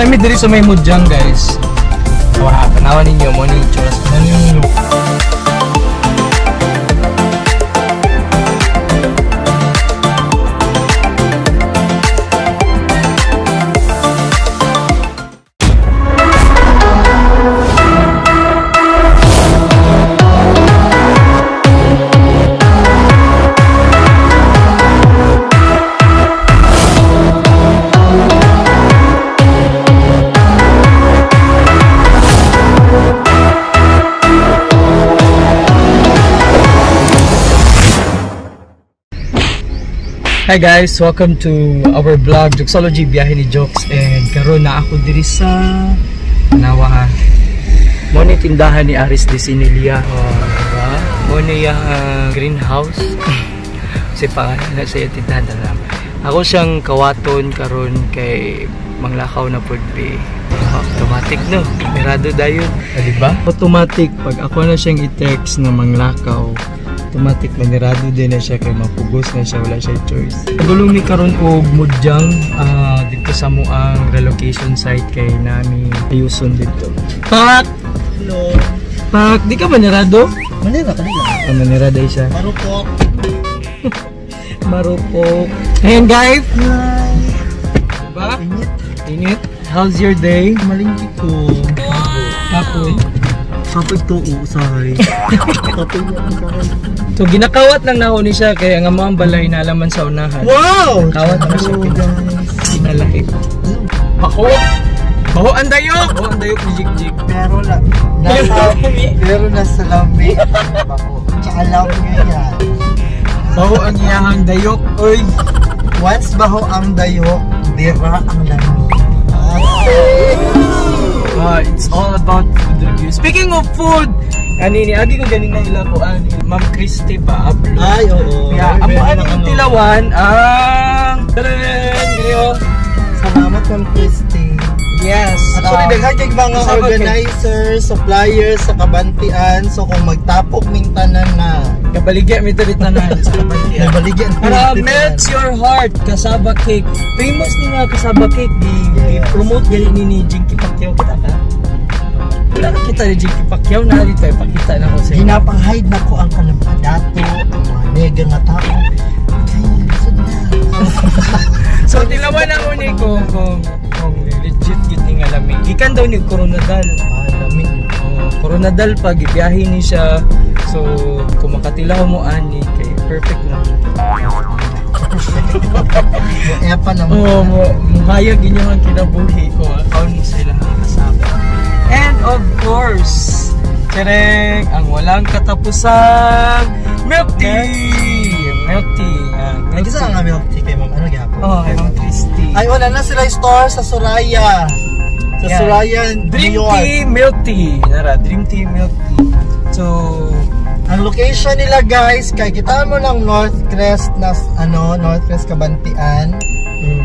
Nami diri sa may Mudjang, guys. Wah, panawan ninyo mo ni itsura sa Ano yung Hi guys, welcome to our vlog Jokesology, biyahe ni Jokes, and karon na ako diri sa Nawa ha. Mo ni tindahan ni Aris de Sinilia. Oh, diba? Mo ni greenhouse. Kasi pangalan na sa tindahan na. Ako siyang kawaton karon kay manglakaw na pud be. Automatic no. Mirado dayon. Ah, diba? Automatic pag ako na siyang i-text na manglakaw, automatic manirado din na siya kay mapugos na siya, wala siya choice. Padulong ni karon og Mudjang dito sa muang relocation site kay nami ayuson dito. Pak! Hello. Pak, di ka manirado? Manira ka nila. Ah, manirado siya. Marupok. Marupok. Ayan guys! Hi. Diba? Init. Init. How's your day? Malingki ko. Kapoy. Kapoy to, usahay. Kapoy na ang kahoy. So ginakawat lang nako ni siya kay ang amang balay na alaman sa unahan. Wow! Kawat na siya. Hello, guys. Pinalaki. Bako! Baho ang dayok! Baho ang dayok ni Jig Jig. Pero la, nasa, pero nasa lamig. Bako. Tsaka lamig yan. Baho ang iyahang dayok. Oy! Once baho ang dayok, dira ang lamig. It's all about food review. Speaking of food, ani ni agi ko ganin na ila ko ani Ma'am Christy ba upload. Ay, oo. Yeah, Very, amo very ani ano. tilawan ang Tadaan! Gani oh. Salamat, Ma'am Christy. Yes. Actually, daghan kay mga kasama kay- organizers, suppliers sa Kabantian. So kung magtapok ming tanan na Kabaligya mi diri tanan sa Kabantian. nabaligyan Para melts your heart, cassava cake. Famous ni nga cassava cake di, Yes. promote gali ni Jinky Pacquiao kita ka. Wala ka kita ni Jinky Pacquiao na dito ipakita na ko sa inyo. Ginapang-hide na ko ang kanang mga dato, ang mga nega nga tao. Kaya, lisod na. So tilawan ang uni kung legit gid ni nga lami. Gikan daw ni Coronadal. Ah, lami. Oh, Coronadal pa gibiyahe ni siya. So kung makatilaw mo ani kay perfect na. Mo epa na mo. Oo, mo muhayag inyo ang kinabuhi ko account mo sila ang kasama. And of course, tsareng, ang walang katapusang milk tea! Milk tea. Ah, Ay, milk kasi tea. ang milk tea kay Ma'am. Ano gyapon? Oh, kay Ma'am Christy. Ay, wala na sila store sa Soraya. Sa Yeah. Soraya, Dream New York. Tea Milk Tea. Nara, Dream Tea Milk Tea. So, Ang location nila guys, kay kita mo lang North Crest na ano, North Crest Kabantian.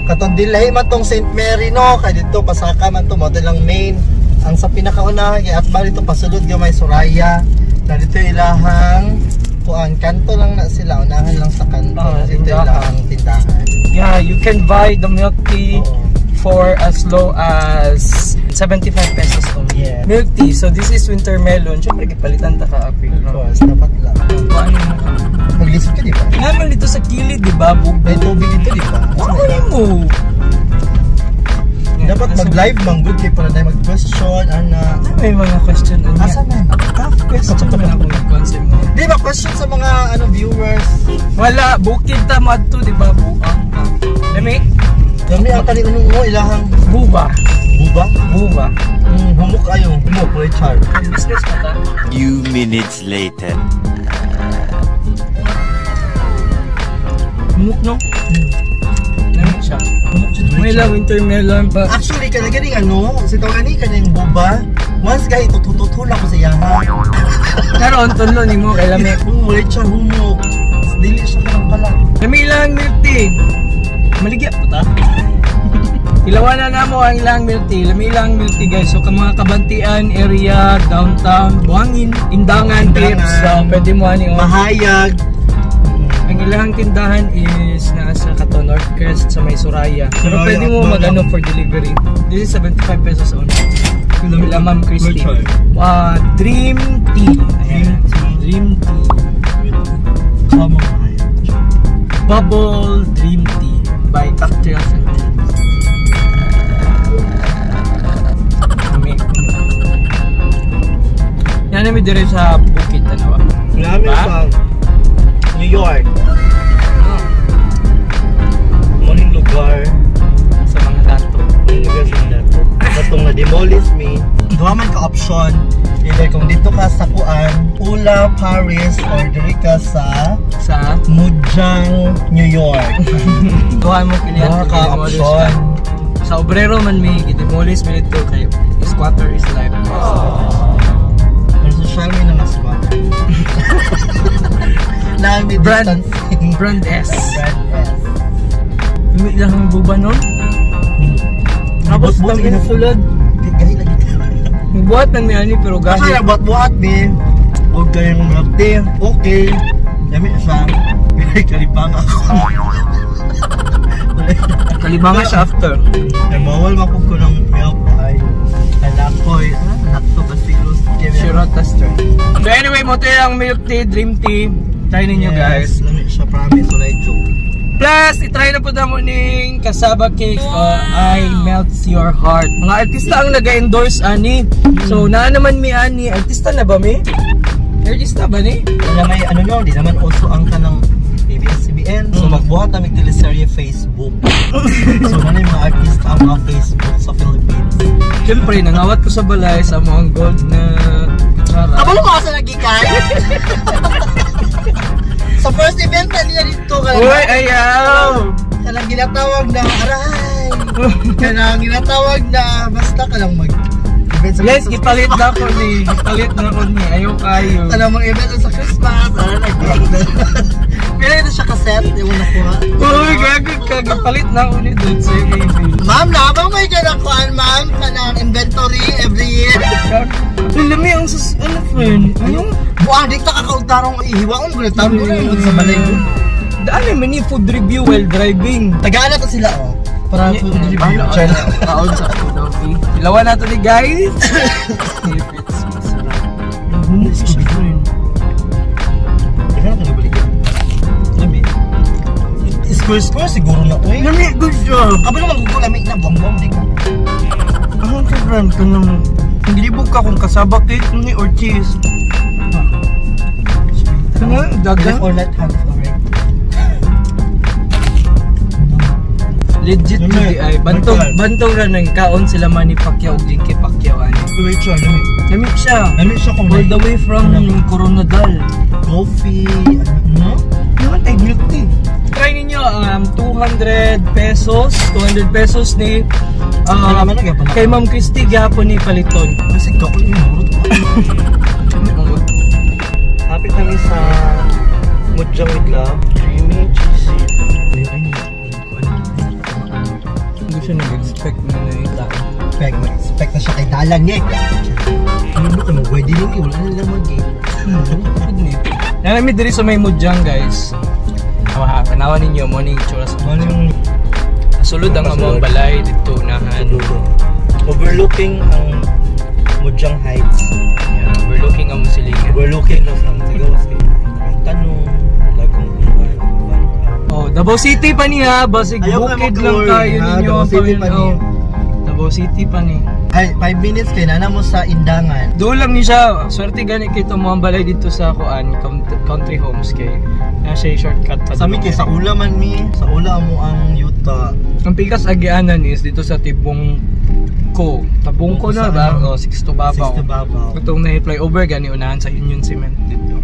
Katong dilay man tong St. Mary no, kay dito pasaka man to mo lang main. Ang sa pinakaunahan kay atbal dito pasulod gamay Soraya. Na dito ilahang kuan kanto lang na sila, unahan lang sa kanto. Ah, Dito tindahan. ilahang tindahan. Yeah, you can buy the milk tea Oo. For as low as 75 pesos only. Yeah. Milk tea. So this is winter melon. Siyempre, gipalitan ta ka apil. Of course, dapat lang. Ano mo? Maglisod ka, di ba? Nga man dito sa kilid, di ba? Bug. May tubig dito, di ba? Ano mo? Dapat mag-live man good kay para na mag-question ana. May mga question ano. Asa man? Tough question man ako mag-concept mo. Di ba question sa mga ano viewers? Wala, bukid ta madto, di ba? Buang ka. Lami, Kami ang kaniunong mo ilahang buba. buba. Buba. Humok ayo, humok Richard. Business pa ta. Few minutes later. Humok no? Lami siya. Humok siya. May lang winter melon pa. Actually, kana ganing ano, si tawag ni kaning buba. Once guy tutututula ko sa iyaha. Karon tunlo nimo kay lami. Richard humok. Dili siya kanang pala. Lami lang milk tea. Maligya pa ta. Ilawan na namo ang ilang milk tea. Lami lang milk tea guys. So ka mga Kabantian area, downtown, Buhangin, Indangan, Indangan. trips. So, pwede mo ani oh. Mahayag. Ang Ang ilahang tindahan is nasa kato North Crest sa may Suraya. Pero Suraya, pwede mo Akbala. mag-ano for delivery. This is 75 pesos only. Ila Ma'am Christie. Merchant. Dream Tea. Ayan. Dream Tea. With chamomile. Bubble Dream Tea by Cocktails and Dreams. Kami. Yan namin dire sa bukid, tanawa. Namin Diba? sa New York. Morning lugar. Sa mga dato. Morning lugar sa mga dato. Katong na-demolish me. Duha man ka option. Either kung dito ka sa Kuan, Ula, Paris, or diri ka sa Sa Mujang, New York. Duha mo pilihan. Duha ka Gidemolish option. ka. Sa obrero man may gidemolish mi dito kay squatter is life. Pero social may nga squatter. Nami distancing. Brand S. Brand S. May ilang buba nun? Tapos Buot-buot kami na sulod. Gahi lagi. Buhat man mi ani pero Kasi gahi. na buhat-buhat mi. Huwag kayong milk tea. Okay. Dami siya. Kalibang ako. Kalibanga siya after. Ay, bawal makog ko ng milk ay anak ko eh. Anak ko basilos. Shirota Street. So anyway, mo to yung milk tea, dream tea. Try ninyo, guys. Lami siya, promise. Wala joke. Plus, itry na po namo ning cassava cake o I Melts Your Heart. Mga artista ang nag-endorse ani. So, naa naman mi ani. Artista na ba mi? Artista ba ni? Wala may ano no, di naman uso ang kanang ABS-CBN. So magbuhat na mig teleserye Facebook. So na yung mga artista ang mga Facebook sa Philippines. Siyempre, nangawat ko sa balay sa mga gold na kutsara. Kabalo ka sa nagikan? Sa first event na niya dito kanang, Uy, ayaw! Kanang ginatawag na aray. Kanang ginatawag na basta ka lang mag event sa Yes, sa gipalit na ako ni. Gipalit na ako ni. Ayaw kayo. Kanang mag event sa Christmas. Aray, nag Pero ito siya cassette, di mo nakuha. Uy, gago ka. Gipalit na ako ni dude sa baby. Ma'am, nabang may kanakuan, ma'am, kanang inventory every year. Uy, lami ang sus... Ano, friend? Anong? Buang, di ka kakautarong ihiwaon, gulit taon ko na yung sa balay ko. Daan naman ni food review while driving. Tagala to sila, oh. Para food review. Paano? Kaon sa food review. Ilawan nato ni guys. If it's masarap. Siya, friend. Di ka na ito nabaligyan. Lami. Square-square siguro na, uy. Lami, good job. Kabalo man kung lami na, buwang-buwang, di ka. Ang sa friend ko nang naglibog ka kung cassava cake ni or cheese. Ano? Daga? Left or left hand, alright. Legit Lami. jud ay bantog Lami. Bantog ra nang kaon sila Manny Pacquiao ug Jinky Pacquiao ani. Wait siya, lami. Lami siya. Lami siya kung All the way from Coronadal. Coffee, ano? Naman tayo milk tea. Try ninyo 200 pesos, 200 pesos ni Wala man na, kay Ma'am Christy gyapon ni paliton. Kasi kako yung murot. Hapit kami sa Mujang with Love. Creamy, cheesy. Ay, ay, hindi ko alam. Hindi siya nag-expect na na tao. Expect, expect na siya kay Dalan niya eh. Ano ba ka mag-wedding eh? Wala na lang mag eh. Nanami diri sa may Mujang, guys. Awa, tanawa ninyo mo ni itsura sa Ano yung Sulod ang among balay dito unahan. Overlooking ang Mujang Heights. Yeah, overlooking ang silingan. Overlooking ang tagawas kay ang tanong, lagong kuan. Oh, Davao City pa niya, basig Ayaw kayo bukid lang mag-tour, kayo ha? ninyo. Davao City pa niya. Oh, Davao City pa ni. Ay, 5 minutes kay nana mo sa Indangan. Doon lang ni siya. Swerte gani kay ito mga balay dito sa kuan country homes kay na siya shortcut pa. Sa mi kay sa ula man mi, sa ula mo ang yuta. Ang pikas agianan is dito sa Tibong Ko. Tabong ko na Sa ba? ano? Oh, 6 to Babaw. 6 to Babaw. Itong na flyover gani unahan sa Union Cement dito.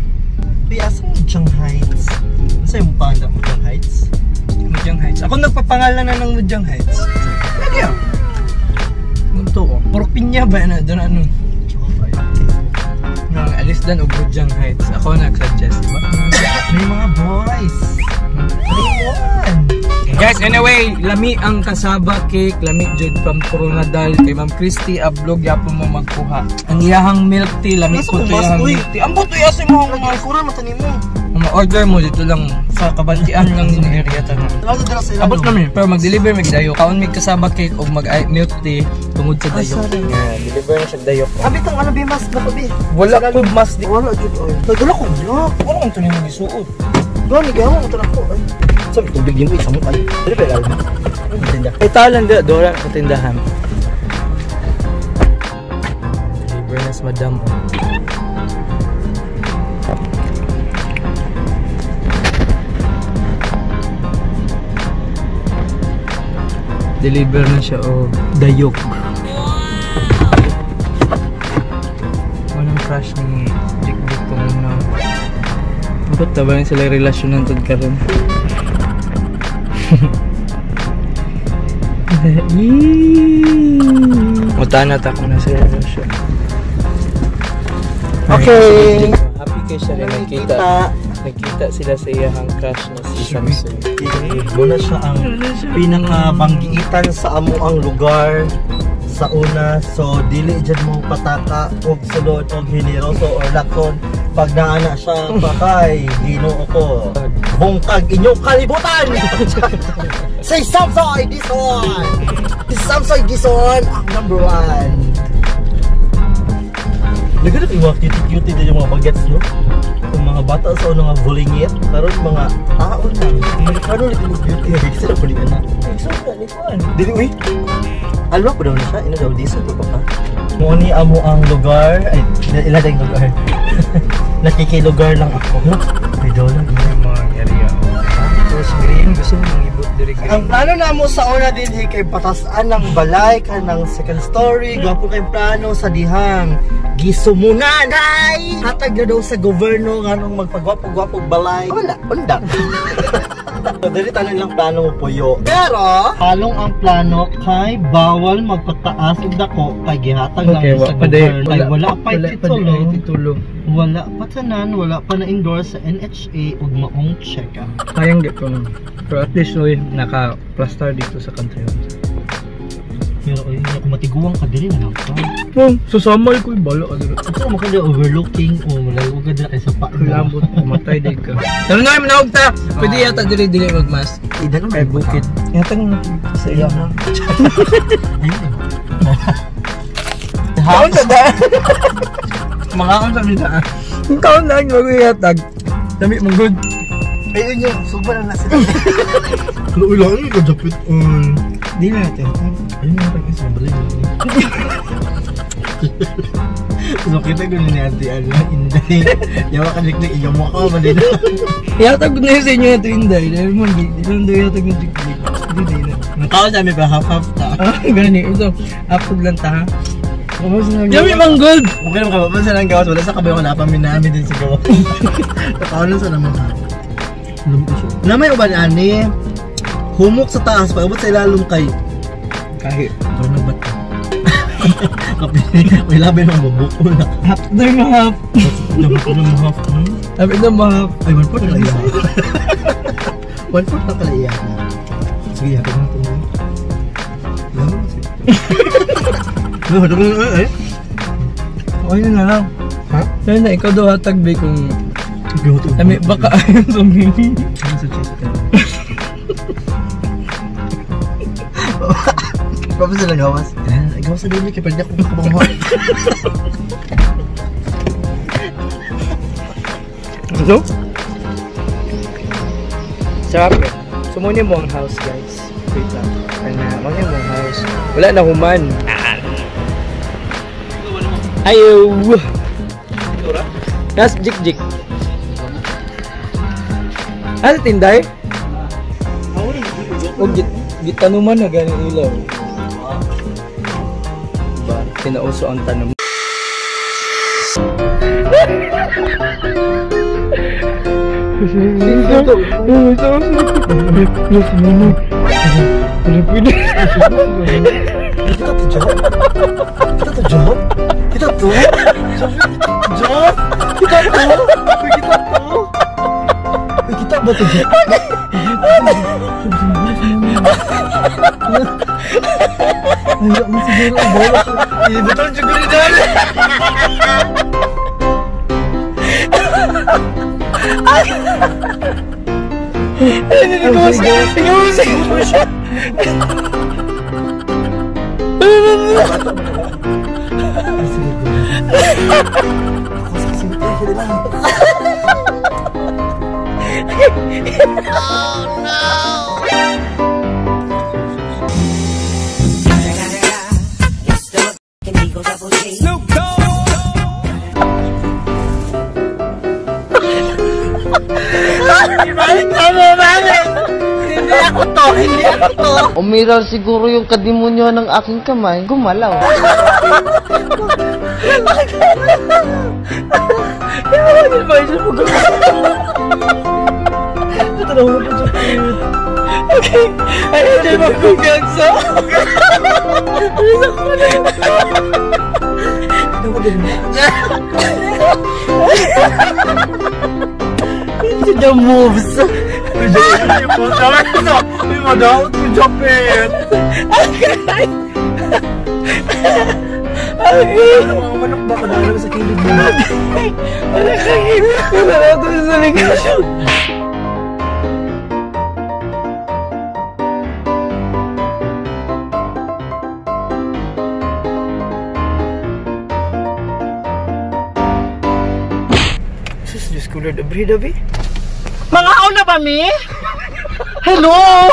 Uy, asa Mujang Heights? Asa yung panda Mujang Heights? Mujang Heights. Ako nagpapangalan na ng Mujang Heights. Lagi ah. Ito oh. Puro pinya ba na doon ano? Nang alis dan og Mujang Heights. Ako nag-suggest, di ba? May mga boys. Ayun. Guys, anyway, lami ang cassava cake, lami jud from Coronadal kay Ma'am Christy Ablog yapon mo magkuha. Ang iyahang milk tea, lami Nasa po to kumas, iyahang uy. milk tea. Ang buto iya sa imong Lagi kuran mata nimo. Oh. Ma-order mo dito lang sa Kabantian lang ni area tanan. Abot kami. Pero mag-deliver mig dayo. Kaon mig kasaba cake og mag milk tea tungod sa dayo. Yeah, deliver na siya dayo. Abi tong ano bi mas na bi. Wala ko mas di. Wala jud oy. Nagdala ko block. Wala kong tuloy mo gisuot. Gani gawa ko to ko. Sabi tubig din mo isang ay. Dili pa lalo. Tinda. Ay talan da dora sa tindahan. Deliver na si madam. Deliver na siya og dayok. Wow! Walang crush ni Jik Jik tong una. Ba't ba sila relasyon ng tod karon? Mutana ta ko na sila relasyon. Okay. Happy kay siya rin nagkita. Nagkita sila sa iyang crush na si Samson. Muna siya ang pinakabanggiitan sa amo ang lugar sa una. So dili jud mo pataka og sulod og Generoso or Lacson pag naana siya pakay Ginoo ko. Bungkag inyong kalibutan. Say Samsoy Dison. Si Samsoy Dison ang number 1. Nagano kay mga cute-cute din yung mga bagets no? Kung mga bata sa unang mga bulingit, karon mga tao na. Amerikano lagi mo beauty, hindi sila bulingan na. Igsuot ni kuan. Dili uy. Alwa po daw na siya, ina daw diesel pa ka. Mo ni amo ang lugar, ay ila ding lugar. Nakikilugar lang ako. Ay daw lang mga area. Tapos green gusto mo mangibot diri green. Ang plano na mo sa una din kay patasan ng balay ka ng second story, gwapo kay plano sa dihang gisumunan ay hatag na daw sa gobyerno nganong magpagwapo-gwapo balay. Wala, undang. So, dili tanan lang plano mo puyo. Pero halong ang plano kay bawal magpataas og dako kay gihatag lang sa gobyerno. Kay wala pa titulo. Wala pa tanan, wala pa na-endorse sa NHA ug maong check-up. Sayang di ko. Pero at least oy, naka-plaster dito sa country house. Pero oy, kung matiguang ka diri na lang ka. Oh, susamal ko yung bala ka diri. Ito mo ka overlooking o malayo ka diri kay sa pa. Lambot, matay din ka. Tara na, manawag ta. Pwede yata diri dili magmas. Ay bukid. Yata ng sa iya na. Ayun. Kaon sa da. Mga kaon sa mida. Kaon lang maguyatag. Dami mong good. Ayun yun, sobra na sila. Luulan ka japit on. Di na natin. Ayun nga pag isa, balay na. So kita ko ni Ate ano, Inday. Yawa ka jik iyong mukha ba din. Yatag na sa inyo ito Inday. Dahil mo, di lang daw yatag ng jik-jik. Di na. Nakaw sa amin pa half-half ta. Ah, gani. Ito, upload lang ta ha. Yami mang gold! Okay naman ka, sa lang gawas. Wala sa kabayo ko napamin namin din sa gawas. Nakaunan sa naman ha. Namay uban ani, humok sa taas, pag-abot sa ilalong kay kahit. Pero nagbat ka. May labi ng mabuko na. Half na yung half. Half na half. Half na half. Ay, 1/4 na kaya. 1/4 na kaya. Sige, hapit na ito. Eh. Okay na lang. Ha? Ayun na, ikaw daw hatag ba kung... Ami, baka ayaw sumili. Sa cheese ka. Paano sila gawas? Gawas sa dili, kaya pwede akong kabango. So? Sarap eh. So, muna mo ang house, guys. Wait lang. Ano, muna mo ang house. Wala na human. Ayo! Nas jik-jik. Ano tinday? O gitanuman na ganing ilaw. Diba? Pinauso ang tanong. Kita to, Joe? Kita to, Joe? Kita to? Joe? Kita to? Kita to? Kita ba to, Joe? Ay, mo siguro ang bola. Ibutang siguro dyan. Hindi ako to, hindi ako to. Umiral siguro yung kadimonyo ng aking kamay. Gumalaw. Okay, ayun din magkugansa. Into the moves. Mga manok ba ko na sa kilid mo? Wala kang wala ko sa likod. Sus, Diyos ko Lord, abri dabi. Mga na ba mi? Hello!